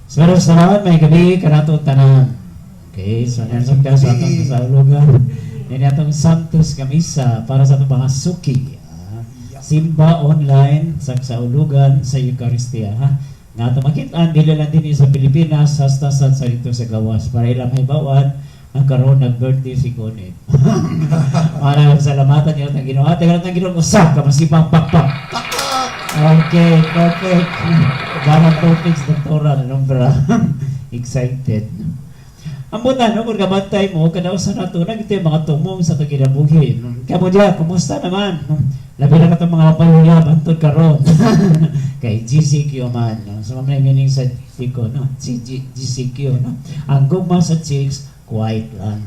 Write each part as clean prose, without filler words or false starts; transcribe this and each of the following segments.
So, salamat, maayong gabii kanato tanan. Okay, so nanso ka sa atong kasaulugan. Ini atong Santos nga misa para sa atong mga suki. Ah, simba online sa kasaulugan sa Eucharistia, ha. Nga atong makitaan dili lang din sa Pilipinas, hasta sa dito sa gawas para ilang mahibawan ang karon nag-birthday si Coned. Para salamatan niyo ang Ginoo. Ate ang Ginoo usa ka masipang pakpak. Okay, perfect. Darang topics, doktora, na nombra. Excited. Ang muna, no, kung kabantay mo, kada usa na ito, ito yung mga tumong sa itong kinabuhi. Kamo diya, kumusta naman? No? Labi na katong mga pamilya, bantod karon. Kay GCQ man. No? So, may meaning sa GCQ, no? GCQ, no? Ang gugma sa chicks, quiet lang.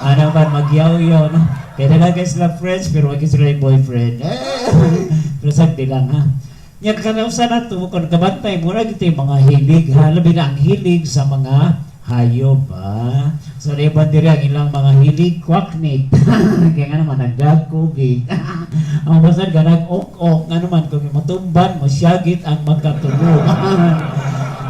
Ano ba, magyaw-yaw, no? Kaya na guys sila friends, pero wag sila yung boyfriend. Eh, pero sagdi lang, ha? Nya kanausa na to, kung kabantay mo na dito yung mga hilig, ha? Labi na ang hilig sa mga hayop, ha? So, di ba diri ang ilang mga hilig, kwaknit. Kaya nga naman, nagdagkugit. Ang basta ganag ok-ok, nga naman, kung matumban, masyagit ang magkatulo.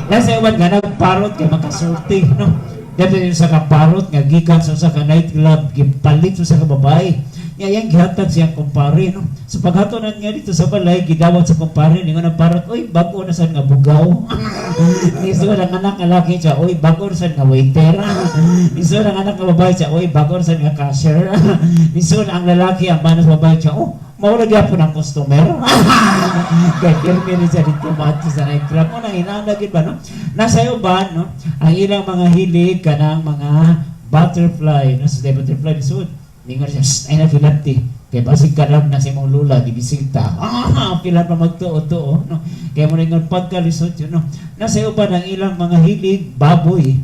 Nasa uban ganag parot kay makasulti, no? Dito yung sa kaparot nga gikan sa usa ka nightclub, gipalit sa usa ka babae. Nga yang gihatag siyang kumpare, no? So paghatonan niya dito sa balay, gidawat sa kumpare, ningon ang parot, "Oy, bago na sad nga bugaw." Nisulod ang anak nga laki siya, "Oy, bago na sad nga waiter." Nisulod ang anak nga babae siya, "Oy, bago na sad nga cashier." Nisulod ang lalaki, ang manas babae siya, "Oh, mao ra gyapon ang customer." Kay pirmi ni siya dito maadto sa nightclub. Mo nang inana gid ba, no? Nasa iyo ba, no? Ang ilang mga hilig kanang mga butterfly, no? Sa butterfly lisod. Ningon siya, "Shh, ay na filati. Kay basig ka lang na sa imong lula, gibisita." Ah, pila pa magtuo-tuo, no? Kaya mo ningon pagkalisod yun, no? Nasa iyo ba ang ilang mga hilig, baboy.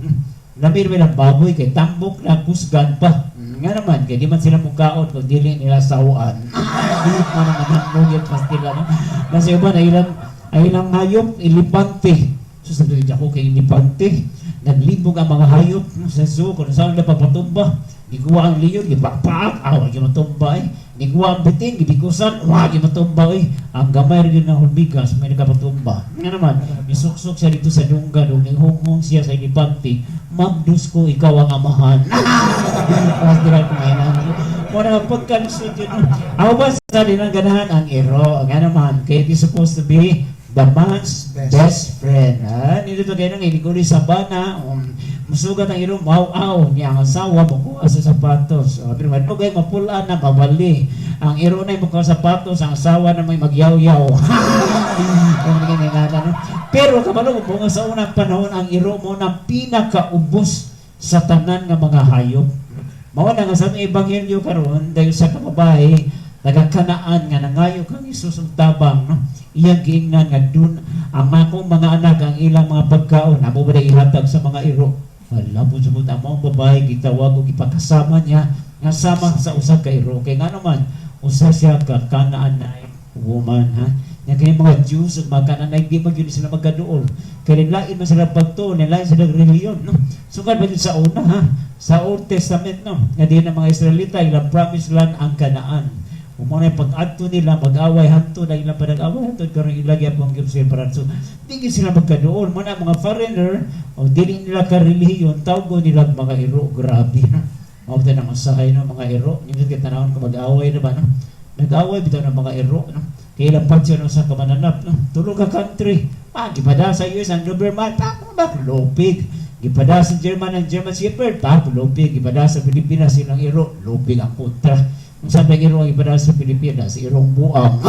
Labi naman ang baboy, kay tambok na kusgan pa. Nga naman, kay di man sila mukaon kung dili nila sawaan. Ano naman ang mugit pastila, no? Nasa iyo ba na ilang, ang ilang hayop, elepante. So sabi ko kay elepante, naglibog ang mga hayop, no, sa zoo, kung saan nila papatumba. Giguwa ang leon, gipakpak, ah, wag matumba eh. Giguwa ang bitin, gibikusan, wag matumba eh. Ang gamay rin ng hulmigas, may nagkapatumba. Nga naman, isuksok siya dito sa dunggan, ug ninghunghong siya sa elepante, "Ma'am, ko, ikaw ang amahan." Mas di ba kumain? Muna pagkalisod yun. Ako ba sa nilang ganahan ang iro? Nga naman, kaya it is supposed to be the man's best, best friend. Ha? Nito to kayo nang iliguli sa bana, musugat ang iro, mau-aw niya ang asawa, mukuha sa sapatos. O, pero madugay, mapulaan na, mabali. Ang iro na mukuha sa sapatos, ang asawa na may magyaw-yaw. No? Pero kabalo mo nga sa unang panahon, ang iro mo na pinakaubos sa tanan nga mga hayop. Mao na nga sa atong ebanghelyo karon dahil sa kababae taga Kanaan nga nangayo kang Hesus og tabang, no? Iyang giingnan nga dun ang akong mga anak ang ilang mga pagkaon amo ba ihatag sa mga iro. Wala mo sumut ang maong babae gitawag og gipakasama niya nga sama sa usa ka iro kay nga naman usa siya ka Canaanite woman, ha. Nya kay mga Jews ug mga Canaanite di man gyud sila magkaduol. Kay lain man sila pagtuo, lain sila relihiyon, no? Sukad ba sa una, ha? Sa Old Testament, no? Nga di na mga Israelita ilang promised land ang Canaan. Ug mao na pag-adto nila mag-away hanto na ilang panag-away hantod karon ilagi ang gyud sila para so di gyud sila magkaduol mo na mga foreigner o dili nila ka relihiyon tawgo nila mga iro. Grabe, no? Mao ta nang usahay, no, mga iro nindot kay tanawon ko mag-away na ba, no? Nag-away bitaw ng mga iro, no? Kay ilang patsyon sa kamananap, no? Tulo ka country pa gipada sa US ang Doberman pa ba lupig, gipada sa German ang German Shepherd pa lupig, gipada sa Pilipinas silang iro lupig ang kontra. Kung sabi ang iro ang ipada sa Pilipinas, irong buang.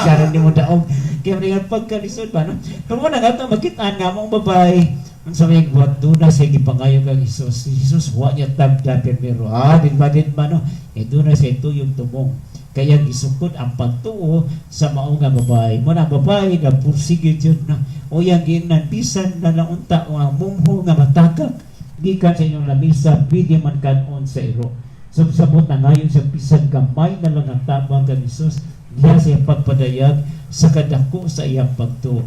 Karon di mo daog. Kaya mga pagkalisod ba, no? Pero mo na nga ito, makitaan nga mong babae, ang sa may buhat doon na siya gipangayo kang Jesus. Si Jesus, wa niya tabda primero. Ah, din ba, no? Eh, doon na siya tuyong tumong. Kaya gisukod ang pagtuo sa mao nga babae. Mo na babae na pursige jud na. O yang giingnan bisan na lang unta o ang mumho nga matagak gikan sa inyong lamisa pwede man kanon sa iro. So sabot na ngayon sa bisan gamay na lang ang tabang kang Hesus diha sa iyang pagpadayag sa kadako sa iyang pagtuo.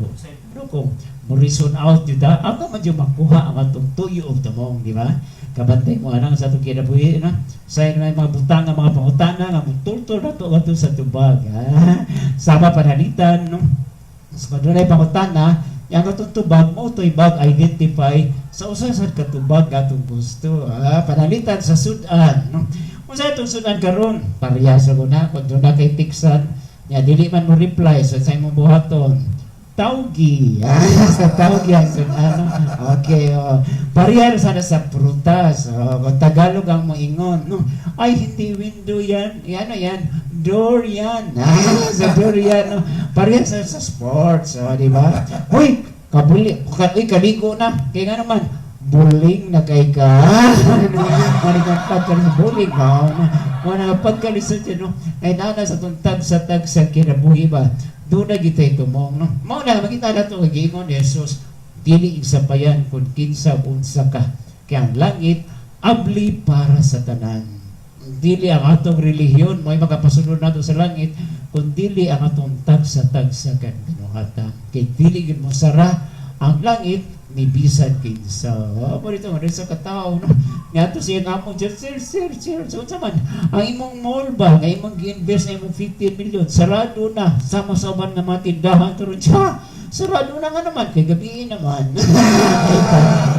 No, kung mo reason out jud ato man jud makuha ang atong tuyo og tumong, di ba? Kabantay mo anang sa atong kinabuhi, no? Sa may mga butang nga mga pangutana nga mutultol na to ato sa tubag. Ha? Sama panalitan, no? So, kung dunay pangutana, Yang atong tubag mo to'y bag identify sa usa sa katubag nga atong gusto. Ah, panalitan sa sudan, no? Unsa itong sudan karon? Parehas ra na kung doon kay tiksan nya dili man mo reply, so sa imong buhaton tawgi. Ah, sa tawgi ang sudan, no? Okay, oh. Parehas sana sa prutas. Oh, kung Tagalog ang moingon, no? Ay, hindi window yan. Yan, ano yan? Door yan. Ah, sa door yan, no? Parehas sa sports, oh, di ba? Hoy, kabuli, uy, kaligo na. Kaya nga naman, buling na kay ka. Muna pagkalisod, buling ba? Muna pagkalisod yun, no? Ay, nana sa tuntag sa tag sa kinabuhi ba? Doon na kita itumong, no? Mao na, makita na ito, giingon ni Jesus, dili isapayan kung kinsa unsa ka. Kaya ang langit, abli para sa tanan. Dili ang atong relihiyon mo'y makapasunod nato sa langit, kun dili ang atong tagsa-tagsa kan binuhatan. Kay dili gid mo sara ang langit ni bisan kinsa. Oh, mo dito mo sa katao, no. Ngadto siya nga mo, "Sir, sir, sir, sir, so unsa man ang imong mall ba nga imong gi-invest na imong 15 million, sarado na sama sa uban nga mga tindahan karon siya. Sarado na nga naman kay gabi naman."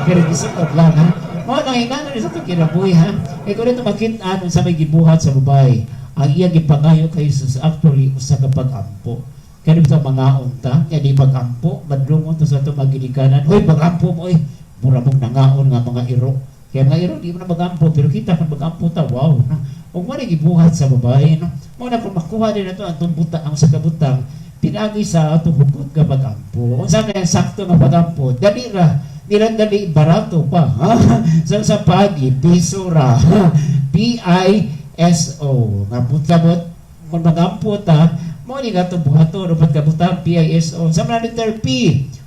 Pero gisukot lang, ha. Mo nang inano ni sa itong kinabuhi, ha. Kay kung ito makita sa may gibuhat sa babae, ang iya gipangayo kay Jesus actually usa ka pag-ampo. Kaya ito mga unta, nga di pag-ampo, madlungon to sa itong magginikanan. "Hoy, pag-ampo mo, oy." Mura mong nangaon nga mga iro. Kaya mga iro, di mo na mag-ampo, pero kita kung mag-ampo ta, wow. No? Ug mo na gibuhat sa babae, no? Mo na kung makuha din na ito ang buta, ang sa kabutang, pinagi sa atong hugot nga pag-ampo. Unsa kaya sakto nga pag-ampo? Dali ra, di lang dali, barato pa. Ha? So sa pagi, piso ra. PISO. Nga butabot, kung mag-ampo ta, mo ni nga itong buhaton, upat kabutang, PISO. Sa mga letter P,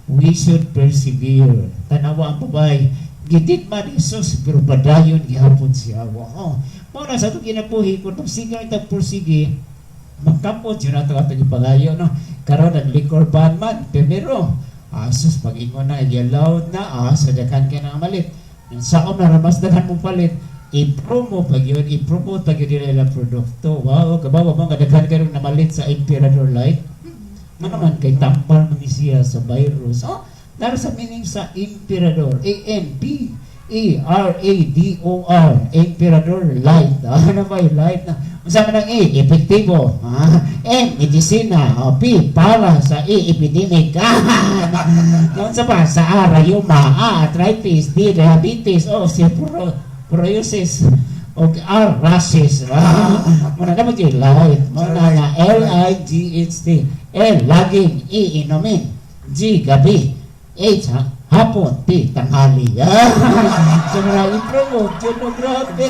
we should persevere. Tanawa ang babae, gidit man ni Jesus, pero padayon gihapon siya. Wow. Mo na sa itong kinabuhi, kung magsige ang pursige, magkampot yun ato atong ipagayo, no? Karon ang liquor ban man, primero, asus, pag-ingon na, allowed na, ah, sa daghan kay na malit. Yung saom na mas daghan mong palit, i-promo pag yun, i-promote pag yun nila ilang produkto. Wow, kabawa mo, nga daghan kayo namalit sa Emperador Light. Ano naman, kay tambal man ni siya sa virus. Oh, nara sa meaning sa Emperador. A-M-P-E-R-A-D-O-R. Emperador Light. Ano ba yung light na? Unsa man ang E? Epektibo. Ah, M, medisina. O, P, para sa E, epidemic. Ah, unsa pa? Sa A, rayuma. A, arthritis. D, diabetes. O, psoriasis. O R, rashes. Ah, muna naman yung light. Muna na L-I-G-H-T. L, laging. E, inumin. G, gabi. H, ha? Hapon. T, tanghali. Ah, so muna i-promote yun. No, grabe.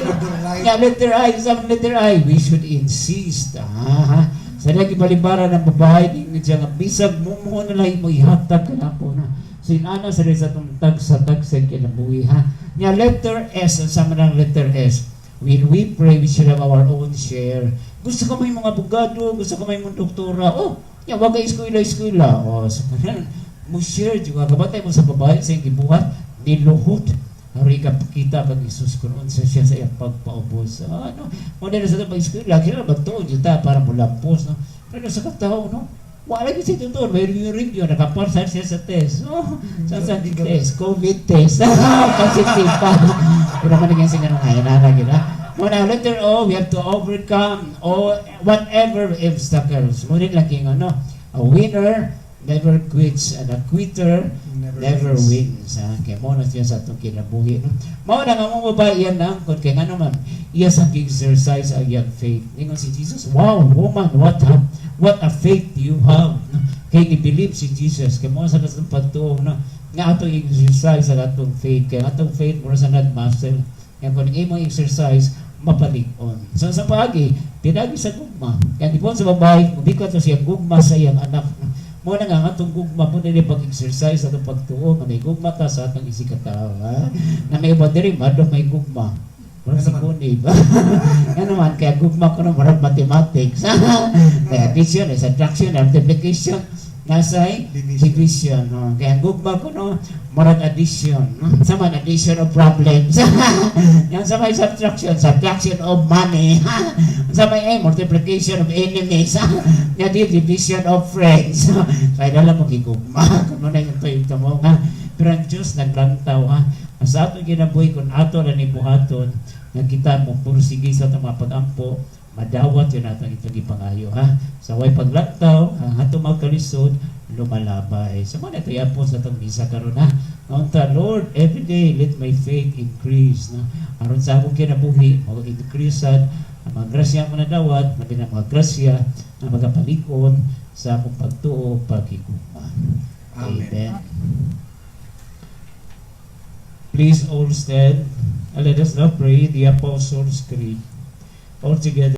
Nga letter I, sa letter I, we should insist. Ah, sa lagi balibaran ng babae, di siya nga bisag mumuho na lang mo ihatag ka na po na. So inana sa rin sa itong tag sa tag sa kinabuhi, ha. Nga letter S, ang sama ng letter S, when we pray, we should have our own share. Gusto ko may mga abogado, gusto ko may mga doktora. Oh, ya, wag ka eskwela, eskwela. Oh, so, mo share, juga kabatay mo sa babae sa iyang gibuhat, niluhod. Hari ka pakita kang Jesus kung unsa siya sa iyang pagpaubos. Ah, ano, mo na sa pag-eskwela, kaya magtuon jud ta para mulampos, no? Pero sa katao, no? Wala gyud siya tutor, may review, nakapasa siya sa test. Oh, sa test, COVID test. Positive pa. Pero man nagyan siya nga na gina. Muna, letter O, we have to overcome all, whatever obstacles. Muna lang yung ano, a winner never quits and a quitter Never never wins. Wins. Ha? Kaya mo na siya sa atong kinabuhi. No? Mao na nga mong babae yan na, kung kay nga naman, iya sa exercise ang iyang faith. Ingon si Jesus, "Wow, woman, what a faith you have." No? Kay ni-believe si Jesus. Kaya mo sa atong pagtuo, no? Nga atong exercise ang atong faith. Kaya atong faith, mura sa nag-muscle. Kaya kung imong exercise, mapalig-on. So sa paagi, pinagi sa gugma. Kaya di sa babae, kung di ko ito siya gugma sa iyang anak. Mo na nga ang atong gugma mo nila pag-exercise atong pagtuo nga may gugma ta sa atong isigkatawo, ha? Na may uban diri madong may gugma. Murag si Nga naman. Kuni ba? Nga naman, kaya gugma ko na murag mathematics. Kaya addition, subtraction, multiplication. Nasa'y Division. Division. No? Kaya ang gugma ko, no, murag addition. No? Sa man addition of problems. Yan sa may subtraction, subtraction of money. Sa may multiplication of enemies. Yan di division of friends. Kaya dala mo gigugma. Kung ano na yung ito mo nga. Pero ang Diyos naglantaw ha. Sa atong kinabuhi, kung ato na ni buhaton, nga kita mo pursige sa atong mga pag-ampo, madawat yun atong itong ipangayo ha. Sa way paglantaw, ang atong mga kalisod, lumalabay. So mo na ito yapon sa atong misa karon ha. Unta, Lord, every day let my faith increase. No? Aron sa akong kinabuhi, mag-increase ang mga grasya mo nadawat, labi na mga grasya na magapalikon sa akong pagtuo, pagigugma. Amen. Amen. Please all stand and let us now pray the Apostles' Creed. All together.